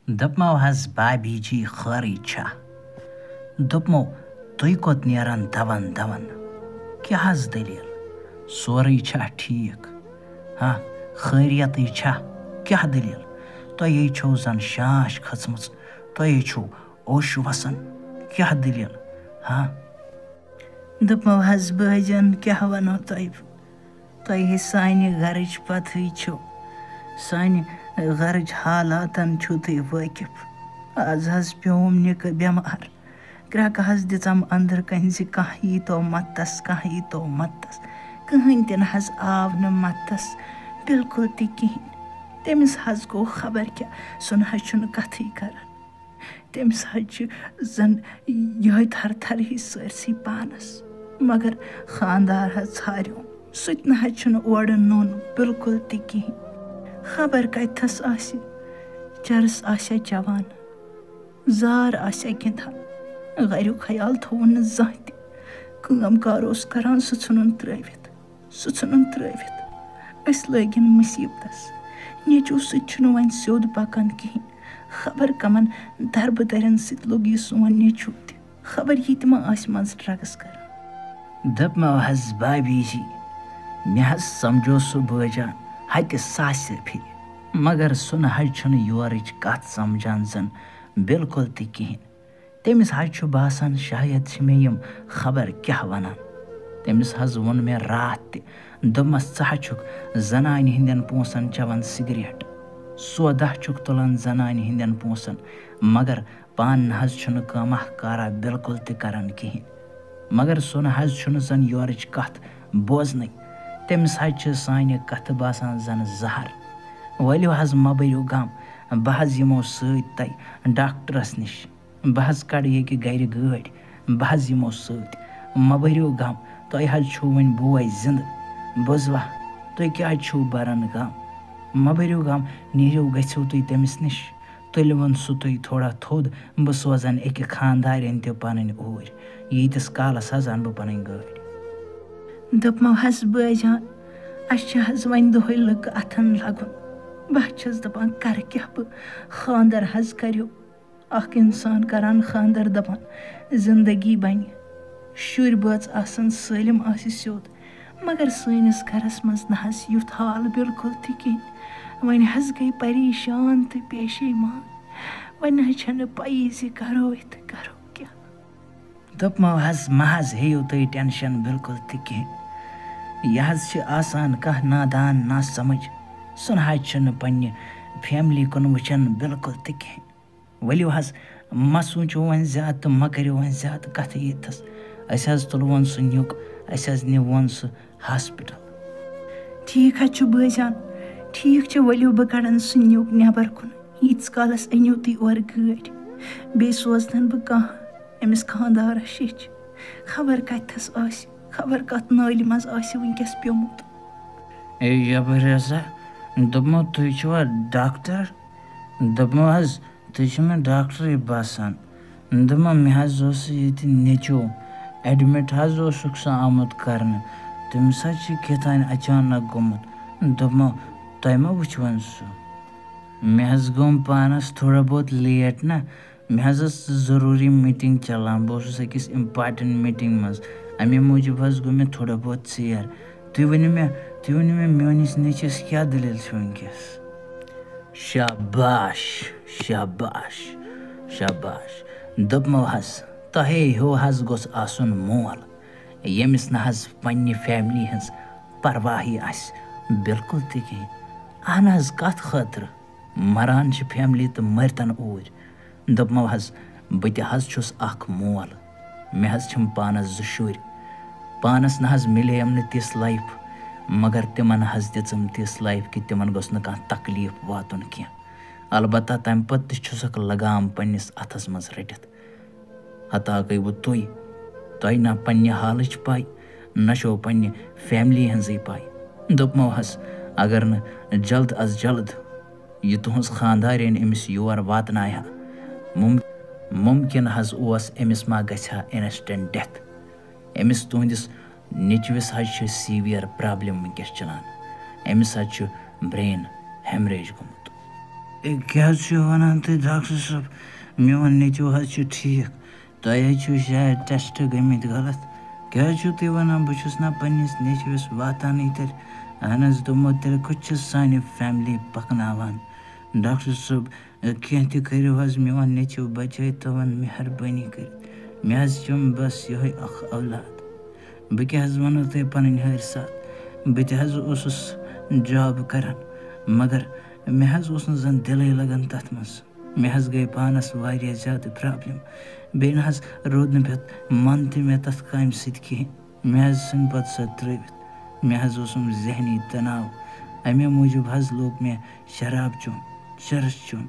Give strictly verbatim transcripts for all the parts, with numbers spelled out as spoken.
دوٚپمو حظ، بابی جی خٲرٕے چھا؟ دوٚپمو، تُہۍ کوٚت نیران دَوان دَوان؟ کیٛاہ حظ دٔلیٖل؟ سورُے چھا ٹھیٖک؟ ہاں، خٲریتٕے چھا؟ کیٛاہ دٔلیٖل؟ تۄہے چھو زَن شانٛش کھٔژمٕژ، تۄہے چھو اوٚش وَسان۔ کیٛاہ دٔلیٖل؟ ہاں؟ دوٚپمو حظ، بٲجن، کیٛاہ وَنو تۄہہِ بہٕ؟ تۄہہِ سانہِ گَرٕچ پَتہٕے چھو، سانہِ گَرٕچ حالاتَن چھِو تُہۍ وٲقِف۔ آز حظ پیوم نِکہٕ بٮ۪مار۔ کرٛٮ۪کہٕ حظ دِژم أنٛدرٕ کَنہِ زِ کانٛہہ ییٖتو مَدتَس، کانٛہہ ییٖتو مَدتَس۔ کٕہٕنۍ تہِ نہٕ حظ آو نہٕ مَدتَس، بِلکُل تہِ کِہیٖنۍ۔ تٔمِس حظ گوٚو خبر کیٛاہ، سُہ نہٕ حظ چھُنہٕ کَتھٕے کَران۔ تٔمِس حظ چھِ زَن یِہوٚے تھر تھر ہِش سٲرسٕے پانَس۔ مگر خانٛدار حظ ژھاریوم، سُہ تہِ نہٕ حظ چھُنہٕ اورٕ نوٚن بِلکُل تہِ کِہیٖنۍ۔ خبر کَتہِ تھَس آسہِ، چرس آسیا چٮ۪وان، زار آسیا گِنٛدان۔ گَریُک خیال تھوٚوُن نہٕ زانٛہہ تہِ۔ کٲم کار اوس کَران، سُہ ژھُنُن ترٛٲوِتھ۔ سُہ ژھُنُن ترٛٲوِتھ۔ أسۍ لٲگِن مُصیٖبتَس۔ نیٚچوٗ سۭتۍ چھُنہٕ وۄنۍ سیوٚد پَکان کِہیٖنۍ۔ خبر کَمَن دَربہٕ دَرٮ۪ن سۭتۍ لوٚگ یہِ سون نیٚچوٗ تہِ۔ خبر یہِ تہِ ما آسہِ منٛزٕ ڈرٛگٕس کَران۔ دوٚپمو حظ، بابی جی، مےٚ حظ سَمجھو سُہ بٲجان ہَتہِ ساسہِ پھِرِ، مگر سُہ نہ حظ چھُنہٕ یورٕچ کَتھ سَمجھان زَن بِلکُل تہِ کِہیٖنۍ۔ تٔمِس حظ چھُ باسان، شاید چھِ مےٚ یِم خبر کیٛاہ وَنان۔ تٔمِس حظ ووٚن مےٚ راتھ تہِ، دوٚپمَس، "ژٕ حظ چھُکھ زَنانہِ ہِنٛدٮ۪ن پونٛسَن چٮ۪وان سِگریٹ، سودا چھُکھ تُلان زَنانہِ ہِنٛدٮ۪ن پونٛسَن، مگر پانہٕ نہ حظ چھُنہٕ کٲمہ کارا بِلکُل تہِ کَران کِہیٖنۍ۔" مگر سُہ نہ حظ چھُنہٕ زَن یورٕچ کَتھ بوزنٕے۔ تٔمِس حظ چھِ سانہِ کَتھٕ باسان زَن زَہر۔ ؤلِو حظ، مہ بٔرِو غم، بہٕ حظ یِمو سۭتۍ تۄہہِ ڈاکٹرَس نِش۔ بہٕ حظ کَڑٕ ییٚکہِ گَرِ گٲڑۍ، بہٕ حظ یِمو سۭتۍ۔ مہ بٔرِو غم، تۄہہِ حظ چھُو وۄنۍ بوے زِندٕ۔ بوزوا، تُہۍ کیٛازِ چھُو بَران غم؟ مہ بٔرِو غم، نیٖرِو گٔژھِو تُہۍ تٔمِس نِش۔ تُلِوُن سُہ تُہۍ تھوڑا تھوٚد، بہٕ سوزَن أکہِ خانٛدارٮ۪ن تہِ پَنٕنۍ اوٗرۍ، ییٖتِس کالَس حظ اَنہٕ بہٕ پَنٕنۍ گٲڑۍ۔ دوٚپمو حظ، بٲے جان، اَسہِ چھِ حظ وۄنۍ دۄہَے لُکہٕ اَتھَن لَگُن۔ بہٕ حظ چھَس دَپان، کَرٕ کیٛاہ بہٕ؟ خانٛدَر حظ کَریو۔ اَکھ اِنسان کَران خانٛدَر، دَپان زِندگی بَنہِ، شُرۍ بٲژ آسَن، سٲلِم آسہِ سیوٚد۔ مگر سٲنِس گَرَس منٛز نہ حظ یُتھ حال بِلکُل تہِ کِہیٖنۍ۔ وۄنۍ حظ گٔے پریشان تہٕ پیشیمان۔ وۄنۍ نہ حظ چھَنہٕ پَیی زِ کَرو تہٕ کَرو کیٛاہ۔ دوٚپمو حظ، مہ حظ ہیٚیِو تُہۍ ٹٮ۪نشَن بِلکُل تہِ کِہیٖنۍ۔ یہِ حظ چھِ آسان کانٛہہ نادان ناسَمٕجھ، سُہ نہ حظ چھُنہٕ پنٛنہِ فیملی کُن وٕچھان بِلکُل تہِ کِہیٖنۍ۔ ؤلِو حظ، مہ سوٗنٛچِو وۄنۍ زیادٕ تہٕ مہ کٔرِو وۄنۍ زیادٕ کَتھٕ ییٚتھَس۔ أسۍ حظ تُلوون سُہ نیُک، أسۍ حظ نِوون سُہ ہاسپِٹل۔ ٹھیٖک حظ چھُ بٲے جان، ٹھیٖک چھُ، ؤلِو بہٕ کَڑَن سُہ نیُک نٮ۪بَر کُن۔ ییٖتِس کالَس أنِو تُہۍ اورٕ گٲڑۍ، بیٚیہِ سوزنَن بہٕ کانٛہہ أمِس خانٛدارَس شیٚچھ۔ خبر کَتہِ تھَس آسہِ، خبر کَتھ نٲلہِ منٛز آسہِ وٕنۍکٮ۪س پیوٚمُت۔ اے یَپٲرۍ ہسا، دوٚپمو، تُہۍ چھِوا ڈاکٹر؟ دوٚپمو حظ، تُہۍ چھِو مےٚ ڈاکٹرٕے باسان۔ دوٚپمو، مےٚ حظ اوس ییٚتہِ نیٚچوٗ، ایڈمِٹ حظ اوسُکھ سُہ آمُت کرنہٕ۔ تٔمِس حظ چھِ کیٛاہ تام اچانک گوٚمُت۔ دوٚپمو، تۄہہِ ما وٕچھوُن سُہ؟ مےٚ حظ گوٚم پانَس تھوڑا بہت لیٹ نا، مےٚ حظ ٲس ضروٗری میٖٹِنٛگ چلان، بہٕ اوسُس أکِس important meeting منٛز، اَمے موٗجوٗب حظ گوٚو مےٚ تھوڑا بہت ژیر۔ تُہۍ ؤنِو مےٚ، تُہۍ ؤنِو مےٚ، میٛٲنِس نیٚچوِس کیٛاہ دٔلیٖل چھِ وٕنۍکٮ۪س؟ شاباش، شاباش، شاباش۔ دوٚپمو حظ، تۄہے ہیوٗ حظ گوٚژھ آسُن مول، ییٚمِس نہٕ حظ پنٛنہِ فیملی ہٕنٛز پرواہٕے آسہِ بِلکُل تہِ کِہیٖنۍ۔ اہن حظ، کَتھ خٲطرٕ؟ مران چھِ فیملی تہٕ مٔرۍتَن اوٗرۍ۔ دوٚپمو حظ، بہٕ تہِ حظ چھُس اَکھ مول، مےٚ حظ چھِم پانَس زٕ شُرۍ۔ پانَس نہ حظ مِلییَم نہٕ تِژھ لایف، مگر تِمَن حظ دِژٕم تِژھ لایف کہِ تِمَن گوٚژھ نہٕ کانٛہہ تکلیٖف واتُن کینٛہہ۔ البتہ تَمہِ پَتہٕ تہِ چھُسَکھ لگام پنٛنِس اَتھَس منٛز رٔٹِتھ۔ ہتا گٔیوٕ تُہۍ، تۄہہِ نہ پنٛنہِ حالٕچ پَے، نہ چھو پنٛنہِ فیملی ہٕنٛزٕے پَے۔ دوٚپمو حظ، اگر نہٕ جلد از جلد یہِ تُہٕنٛز خانٛدارِنۍ أمِس یور واتنایہِ ہا، مُم-، مُمکِن حظ اوس أمِس ما گژھِ ہا instant death۔ أمِس تُہٕنٛدِس نیٚچوِس حظ چھِ severe problem وٕنۍکٮ۪س چلان۔ أمِس حظ چھُ brain hemorrhage گوٚمُت۔ اے، کیٛاہ حظ چھِو وَنان تُہۍ ڈاکٹر صٲب؟ میون نیٚچوٗ حظ چھُ ٹھیٖک۔ تۄہہِ حظ چھِو شاید ٹیسٹ گٔمٕتۍ غلط۔ کیٛاہ حظ چھِو تُہۍ وَنان؟ بہٕ چھُس نہ پنٛنِس نیٚچوِس واتانٕے تیٚلہِ۔ اہن حظ، دوٚپمو تیٚلہِ کُس چھُ سانہِ فیملی پَکناوان؟ ڈاکٹر صٲب، کینٛہہ تہِ کٔرِو حظ، میون نیٚچوٗ بچٲیتون مہربٲنی کٔرِتھ۔ مےٚ حظ چھُم بس یِہوٚے اکھ اولاد۔ بہٕ کیٛاہ حظ وَنو تۄہہِ پنٕنۍ حٲرثات؟ بہٕ تہِ حظ اوسُس جاب کران، مگر مےٚ حظ اوس نہٕ زن دِلٕے لگان تتھ منٛز۔ مےٚ حظ گٔے پانس واریاہ زیادٕ پرابلم۔ بیٚیہِ نہ حظ روٗد نہٕ پتہٕ من تہِ مےٚ تتھ کامہِ سۭتۍ کِہیٖنۍ۔ مےٚ حظ ژھٕنۍ پتہٕ سۄ ترٛٲوِتھ۔ مےٚ حظ اوسُم ذہنی تناو۔ امے موٗجوٗب حظ لوگ مےٚ شراب چیوٚن، چرس چیوٚن۔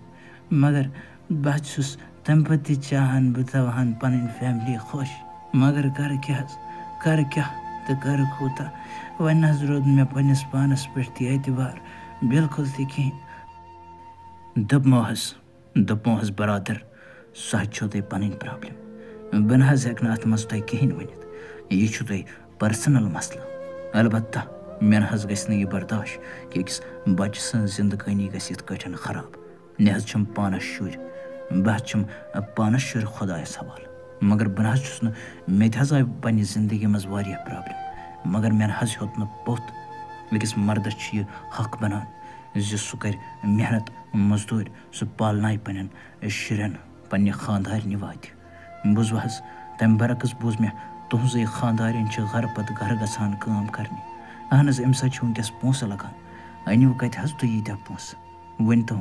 مگر بہٕ حظ چھُس تمہِ پتہٕ تہِ چاہان بہٕ تھاوہن پنٕنۍ فیملی خۄش۔ مگر کرٕ کیٛاہ حظ؟ کرٕ کیٛاہ تہٕ کرٕ کوٗتاہ؟ وۄنۍ نہ حظ روٗد مےٚ پننِس پانس پٮ۪ٹھ تہِ اعتبار بالکل تہِ کِہیٖنۍ۔ دوٚپمو حظ، دوٚپمو حظ، برادر، سۄ حظ چھو تۄہہِ پنٕنۍ پرابلم۔ بہٕ نہ حظ ہٮ۪کہٕ نہٕ اتھ منٛز تۄہہِ کِہیٖنۍ ؤنِتھ۔ یہِ چھُ تۄہہِ پرسنل مسلہٕ۔ البتہ مےٚ نہ حظ گژھِ نہٕ یہِ برداش کہِ أکِس بچہٕ سٕنٛز زندگٲنی گژھِ یِتھ کٲٹھۍ خراب۔ مےٚ حظ چھِم پانس شُرۍ، بہٕ حظ چھِم پانس شُرۍ خۄدایس حوالہٕ۔ مگر بہٕ نہ حظ چھُس نہٕ، مےٚ تہِ حظ آیہِ پننہِ زندگی منٛز واریاہ پرابلم، مگر مےٚ نہ حظ ہیوٚت نہٕ پوٚتھ۔ أکِس مردس چھُ یہِ حق بنان زِ سُہ کرِ محنت مزدوٗرۍ، سُہ پالنایہِ پننٮ۪ن شُرٮ۪ن، پننہِ خانٛدارنہِ واتہِ۔ بوٗزوٕ حظ، تمہِ برعکس بوٗز مےٚ، تُہنٛزٕے خانٛدارِنۍ چھِ گرٕ پتہٕ گرٕ گژھان کٲم کرنہِ۔ اہن حظ، أمِس حظ چھِ وٕنکیٚس پونٛسہٕ لگان۔ أنِو کتہِ حظ تُہۍ ییٖتیٛاہ پونٛسہٕ؟ ؤنۍ تو،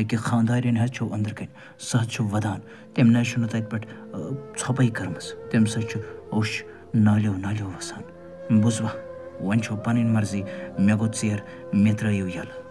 أکیٛاہ خانٛدارِنۍ حظ چھو أنٛدرٕ کنہِ، سۄ حظ چھِ ودان، تٔمۍ نہ حظ چھُنہٕ تتہِ پٮ۪ٹھ، آ، ژھۄپے کٔرمٕژ، تٔمِس حظ چھُ اوٚش نالیو نالیو وسان۔ بوٗزوا، وۄنۍ چھو پنٕنۍ مرضی، مےٚ گوٚو ژیر، مےٚ ترٲیِو یَلہٕ۔